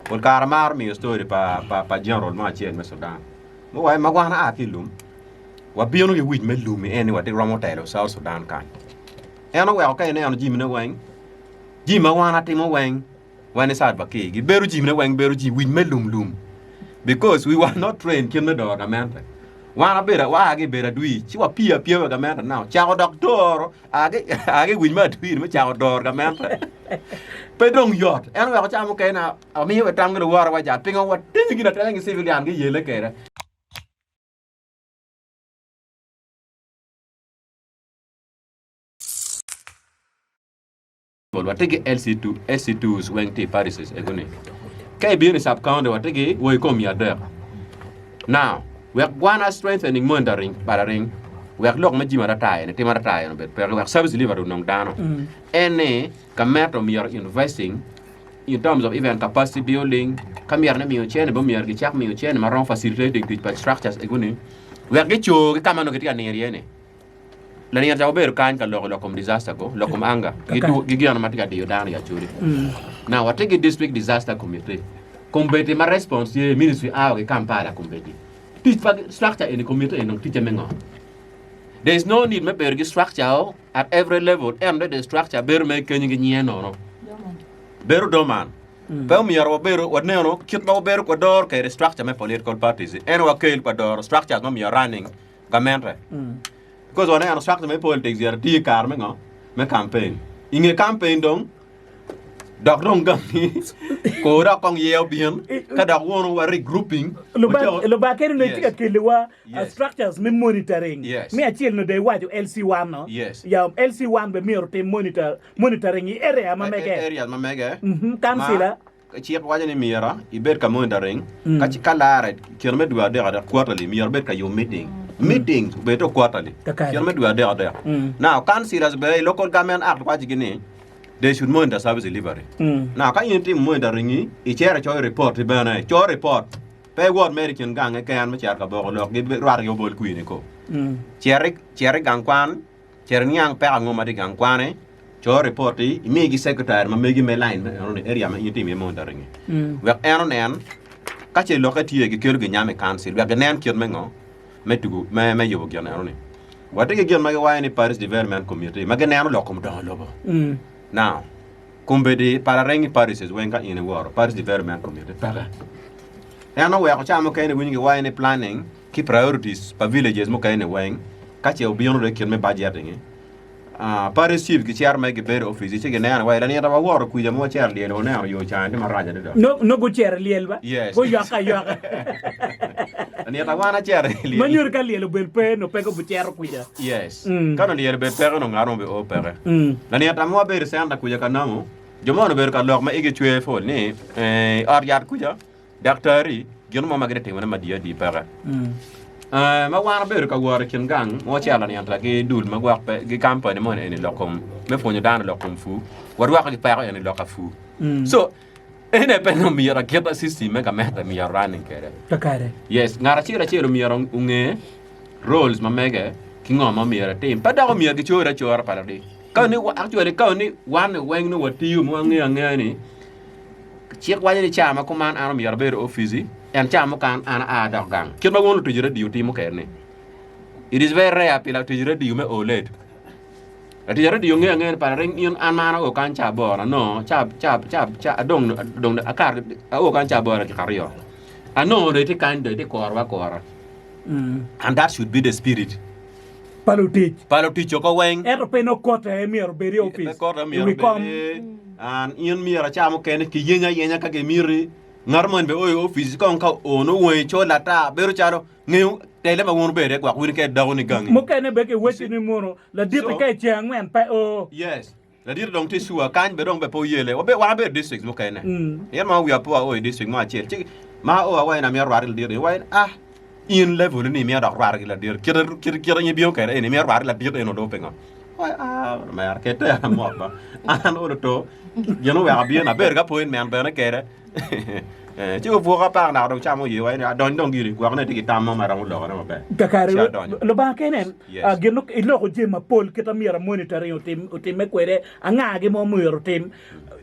Pol kare amaro miyo story pa pa pa general mo acel me Sudan. Muwaco ma wan aa ki i lum, wabino ki wic me lum i en ni watye romo telo South Sudan kany. En oweko ka ineno jimine weng, jimi ma wan atimo weng, wan i Salva Kiir, gibedo jimine weng bedo ji wic me lum lum. Because we were not trained kit me doro gamente. Wan abedo waa ki i bedo adwi, ci wapye apyewa i gamente now. Cako dok doro, aa ki aa ki i wic me adwi-ni me cako doro gamente. Pe dong yot. En oweko ca mukene amiyo wa tam ki luwota wa jal pingo watinyo gin atela ki civilian giyele kwede. Watye ki LC2, SC2s weng tye i parishes ego ni. Ka ibino i sub county watye ki wa i kom miya adek. Now, wek gwana strengthening monitoring bala ring wek lok me jimi atata eni tim atata eni obed peke wek service delivery onong dano. En ni gamente myero investing in terms of even capacity building ka myero ni miyo cene bene myero gicak miyo cene ma romo facilitating tic pa structures ego ni wek gico ki ka ma nongo gitye ka niro iye ni. Lanino ca obedo kany ka loko lok kom disaster go, lok kom anga, gi du, gi gino ma tye ka diyo dano i Acholi. Now watye ki district disaster committee. Kombeddi ma response tye ministry a wa ki Kampala kombeddi. Tic pa structure eni committee eni dong ticce me ngo? There is no need me bedo ki structure at every level ento the structure bedo mere kenyo ki nyinge nono. Bedo dormant. Pe omyero wabedo waneno kit ma wabedo kwadoro kede structure me political parties. Ento wakel kwadoro structures ma miyo running gamente. Because waneno structure me politics yet tye i kare me ngo? Me campaign. I nge campaign dong dok dong gangi kor dok kong ye obin ka dok wunu wa regrouping. Lubanga kene onongo tye ka Yes. keliwa uh, Yes. structures me monitoring. Yes. Me acel onongo dong iwaco LC1 no. Yes. Ya LC1 bene myero otim monitor, monitoring i area ma mege. Areas ma mege. Mhm, councillor. Cik waco ni myero ibed ka monitoring ka ka lare i kine me dwe adek adek quarterly myero ibed ka yubo meeting. Meetings obed to quarterly Kakare. kine me dwe adek adek. Now councillors bene i local government act waco gi ni they should monitor service delivery. Now ka in itimo monitoring i icito icoyo report ti bene co report pe iwot mere i kin gang keken me cito ka boko lok gi rwate ki obol kwini ko. Cit i cit i gang kwan Cit iniang peko ango ma tye i gang kwane, co ripot-ti, imi ki secretary ma megi me line me enoni, area ma in itimo iye monitoring-ngi, wek en onen ka ce lokke tye gikelo ginyam i council wek ginen kit me ngo me tugo me me yubo gin enoni. Watye ki gin ma giwaco ni Parish Development Committee ma gineno lok kom dongo lobo. Now, kombeddi palarengi parishes weng ka in iworo Parish Development Committee peke. En oweko ca mukene iwinyo giwaco ni planning ki priorities pa villages mukene ni weng ka ce obino dong i kit me budgeting ah, parish chiefs gicito mere gibedo i office ci gineno wai lanita wawoto kwica ma wacito lyel waneno yo cani tye marac adada. No, no gucito i lyel ba? Yes. Guyokke ayoka. Lanita wan acito i lyel. Ma nyuto ka lyel obed pe, no pe gucito kwica. Yes. Mm. Ka no lyel obed peke no ngat mo be o peke. Mm. Lanita ma wabedo i center kwica ka nongo jo mo obedo ka lok ma igi cwer pol ni eh, i ot yat kwica Daktari, gin mo ma gitye timone madiyo adi peke. Eh, ma wan wabedo ka wot i kin gang ma wacito lanianta ki dul ma gwok pe ki kampani moni eni lok kom me pwonyo dano lok kom pur, warwako ki peko eni lok ka pur. So, ene pe ni myero akit system me gamente myero running kwede. Kakare. Yes, ngat acel acel myero onge roles ma mege ki ngo ma myero etim. Pe dok omyero gicor acora pa ladi. Ka ni actually ka ni wan weng nongo watiyo ma wangeyo angeya ni Cik waco ni caa ma kuman an omyero abed i opici, en caa mukan an aa adok gang. Kit ma wun lutic radio timo kwede ni. It is very rare pi latic radio me o late. Latic radio ngeyo angeya ni para ring in an ma an ao kany caa aboro anongo caa caa caa caa adong dong akar ao kany caa aboro dakika aryo. Anongo dong itye kany dong itye korowa akora. And that should be the spirit. Pa lutic. Pa lutic oko weng. Ento pe nongo kote aye myero obed i opic, Pe kote i myero wi kom. obed an in myero ca mukene kiyenyi ayenya ka gimiti. Ngat moni bene o i opic kong ka oo nongo wangi col ata bedo calo ngeyo tele ma wun wubedo iye gwok wun kede dakoni gangi. Mukene bene kiwecci ni mono ladit-ti So- ka i ceng angwen pe o. Yes. Ladit dong tye sure kany bene dong bene pe oyele. Wabe wan wabedo i district mukene. Pien ma wiya po ao i district mo acel ci ma ao awaco ni amito rwate ki ladit eni waco ni ah in level ni imito dok rwate ki ladit kite kite kite in ibino kwede eni imito rwate ki ladit eno dong pingo? Awaco ah omera ket tera mot ba an olo to gin oweko abino abedo ki appointment bene kwede Eh, ci obwoka aparo naka dong camo oye waco ni adony dong giri gwok ne tye ki tam mo ma romo lokone maber. Kakare, Ci adonyo. Lubanga kene, Yes. ah, gin iloko jami mapol kit ma myero monitoring otim, otimme kwede, angagi ma myero otim.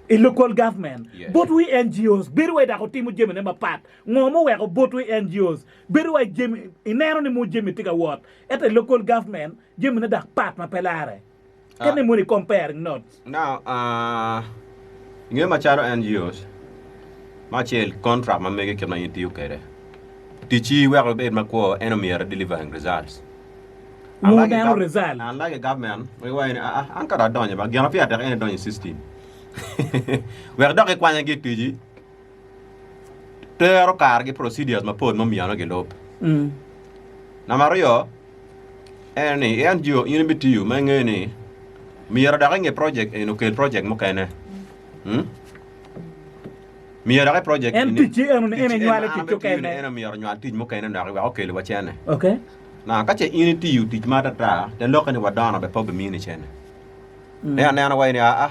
I local government Yes. bot wi NGOs bedo wai dok otimo jamine mapat. Ngo muweko bot wi NGOs bedo wai jami ineno ni mo jami tye ka wot ento i local government jamine dok pat ma pe lare. Ah. Kene moni comparing notes. Now, uh, ingeyo macalo NGOs, ma acel contract ma mege kit ma in itiyo kwede. Ticci wek obed makwo en omyero delivering results. Wun Unlike wuneno gov- result. Unlike government, ma giwaco ni ah, ah, an ka dong adonyo ba, gin ma pire tek en idonyo i system. Wek dok ikwanya ki i ticci, tero kare ki procedures mapol ma myero gilub. Mm. Namba aryo, en ni i NGO in ibitiyo ma ingeyo ni myero dok inge project eni okel project mukene. Hmm? Myero dok i project En eni ticci eno ni en tic eno enywalo an tic abitiyo ni mukene. en myero onywal tic mukene doki wek okeliwa cene. Okay. Na ka ce in itiyo tic ma atata, te lokke ni wadono bene pe obimini cene. Ne anena waci ni aa,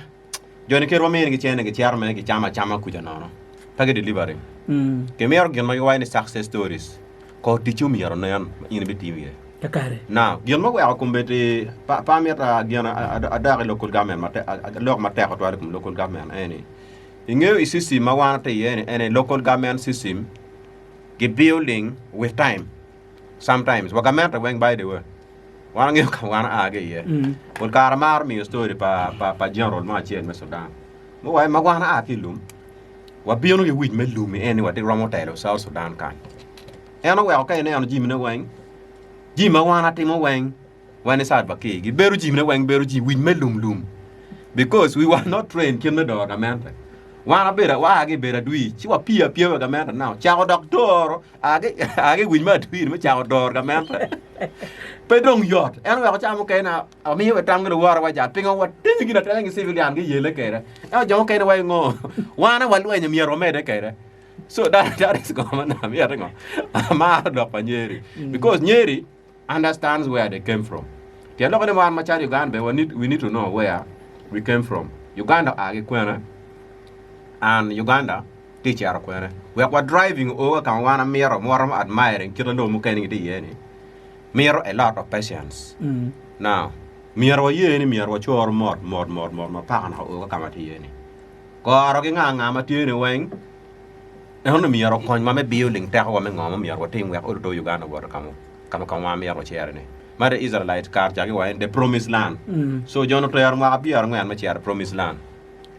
joni kit waminigi cene gicito mere gicamo acama kuca nono, pe gi delivering. Mm. Kimito gin ma giwaco ni success stories, kor ticci omyero onen ma in ibitiyo iye. Kakare. Now, gin ma oweko kombeddi pa, pe amito gin adok i local government matek, lok matek tutwal i kom local government ene ni, ingeyo i system ma wan watye iye ni ene local government system gi building with time. Sometimes, wa gamente weng by the way, wan wangeyo ka ma wan aa ki iye. Pol kare amaro miyo story pa, pa, pa general mo acel me Sudan. Muwaco ma wan aa ki i lum, wabino ki wic me lum en ni watye romo telo South Sudan kany. En oweko ka ineno jamine weng, jami ma wan atimo weng, wan i Salva Kiir, gibedo jamine weng bedo jami wic me lum lum. Because we were not trained kit me doro gamente. Wan abedo, waa ki i bedo adwi, ci wapye apyewa i gamente now. Cako dok doro, a ki, a ki i wic me adwi-ni me cako doro gamente. Pe dong yot. En oweko ca mukene amiyo wa tam ki luwota wa ca, pingo watinyo gin atela ki civilian giyele kwede. Ento jo mukene waco ngo, wan aye walwenyo myero wamedde kwede. So that, that is ngo ma amito ngo, amaro lok pa Nyeri. Because Nyeri understands where they came from. Tyen lok ni wan macalo Uganda bene we need, we need to know where we came from. Uganda oa ki kwene and Uganda tye cito kwene. Wek wa driving o ka kama wan amito ma waromo admiring kit ma lobo mukene gitye iye ni mito a lot of patience. Now, myero waye ni myero wacor mot mot mot mot ma paka naka o ka kama tye iye ni. Koro ki nga nga ma tye ni weng Ento myero okonywa me biyo ling tekowa me ngo ma myero watim wek oluto Uganda owot ka ma ka ma myero wacito ni. Ma the Israelites kare ca giwaco ni the promised land. So jo ni otero mwaka pyerangwen me cito i promised land.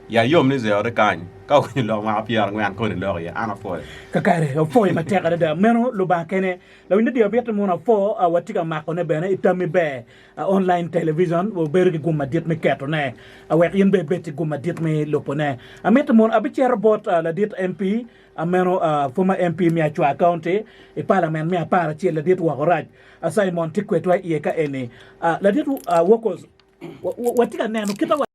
Ya yom ni Zeo tye kany ka owinyo lok mwaka pyerangwen koni lok iye an apwoyo. Kakare, opwoyo matek adada. Meno Lubanga kene. Lawiny radio amito ni mono apwo, watye ka makone bene i tammi ber. Online television obedo ki gum madit me ketone wek in bene ibed ki gum madit me lubone. Amito mono abicito bot ladit MP meno former MP me Acwar County i parliament me aparacel ladit Wokorac Simon tye kwedwa iye ka eni. Ladit Wokos watye ka neno kita wa.